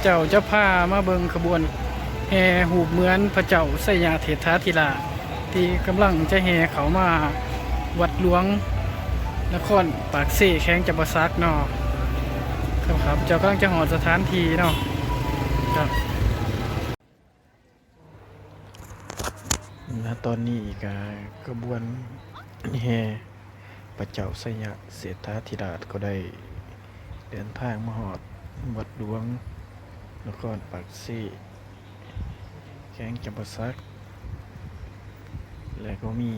ເຈົ້າຈະພາມາເບິ່ງຂະບວນແຫ່ຮູບເໝືອນພະເຈົ້າໄຊຍະເສດຖາທິລາດ ທີ່ກຳລັງຈະແຫ່ເຂົ້າມາວັດຫຼວງນະຄອນປາກເຊ ແຂວງຈຳປາສັກເນາະ. ຄັບ ຂ້າພະເຈົ້າກຳລັງຈະຮອດສະຖານທີ່ເນາະ. ຄັບ ນະຕອນນີ້ກະຂະບວນແຫ່ພະເຈົ້າໄຊຍະເສດຖາທິລາດກໍໄດ້ເດີນທາງມາຮອດວັດຫຼວງນະຄອນປາກເຊ ແຂວງຈຳປາສັກ ແລະກໍມີ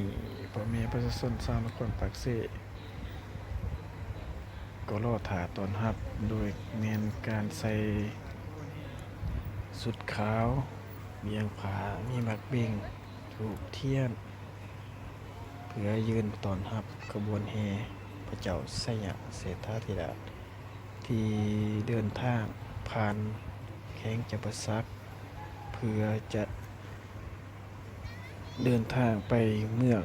ພໍ່ແມ່ປະຊາຊົນຊາວນະຄອນປາກເຊ ກໍລໍຖ້າຕ້ອນຮັບ ໂດຍແມ່ນການໃສ່ຊຸດຂາວ, ບ່ຽງຜ້າ, ມີໝາກເບັງ, ທູບທຽນ ເພື່ອຢືນຕ້ອນຮັບຂະບວນແຫ່ພະເຈົ້າໄຊຍະເສດຖາທິລາດ ທີ່ເດີນທາງຜ່ານແຂວງຈຳປາສັກ ເພື່ອຈະເດີນທາງໄປເມືອງ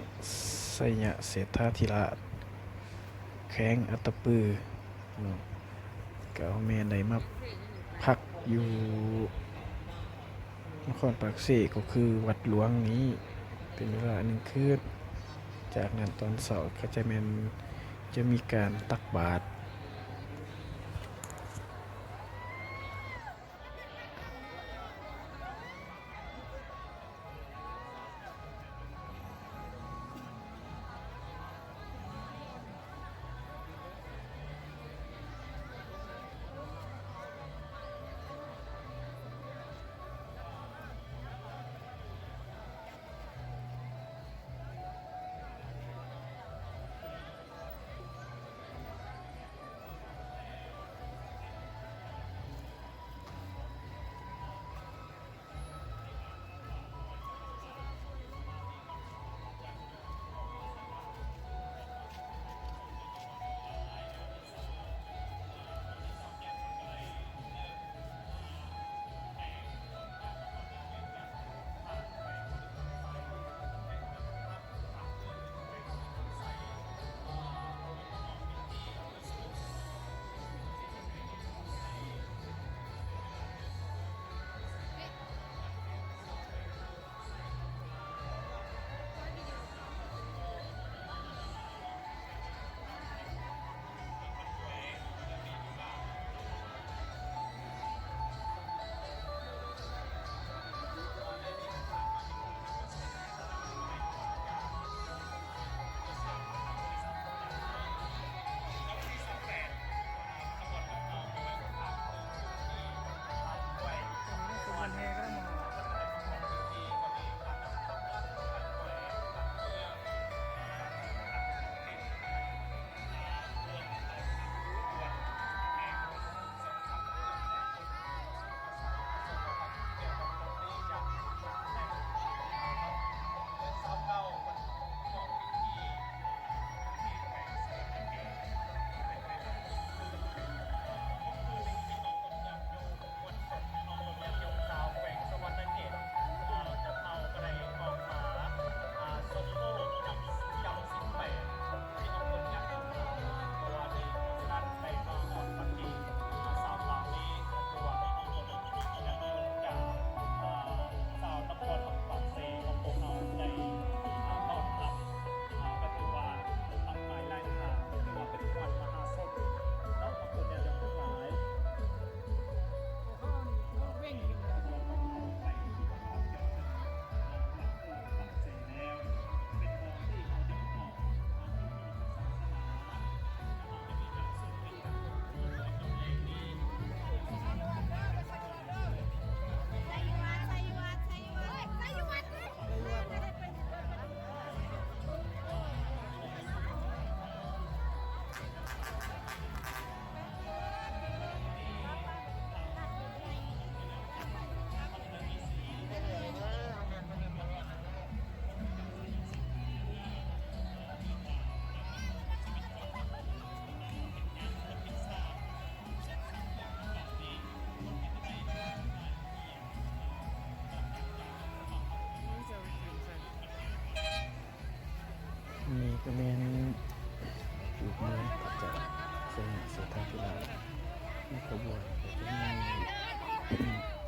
ໄຊຍະເສດຖາທິລາດ ແຂວງອັດຕະປືເນາະ. ກໍແມ່ນໄດ້ມາພັກຢູ່ນະຄອນປາກເຊ ກໍຄືວັດຫຼວງນີ້ເປັນເວລາໜຶ່ງຄືນ. ຈາກນັ້ນຕອນເຊົ້າກໍຈະແມ່ນ ຈະມີການຕັກບາດ.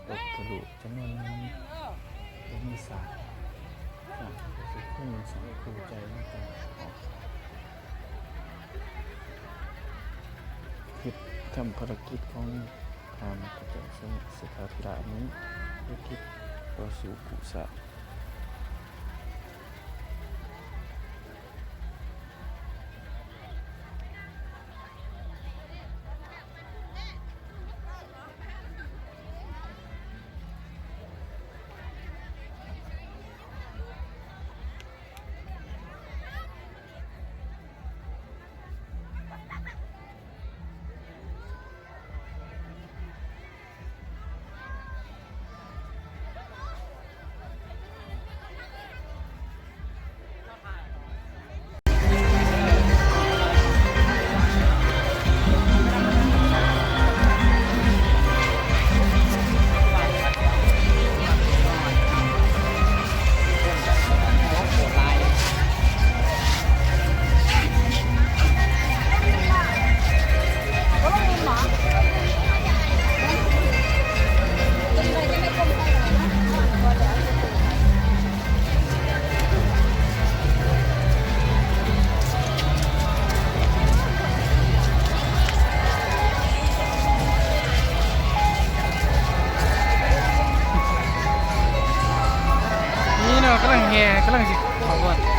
ຕົກທະລຸຈຳນວນໜຶ່ງ ແລະ ມີສາກ ສາກກໍຊິຄົງເປັນສາກຄູ່ໃຈໃນການອອກເຮັດທຳພາລະກິດຂອງທ່ານພະເຈົ້າສະເມຍເສດຖາທິລາດນີ້ ພາລະກິດຕໍ່ສູ້ກູ້ຊາດ. ນີ້ເນາະ ກຳລັງແຫ່ ກຳລັງຊິເຂົ້າວັດ.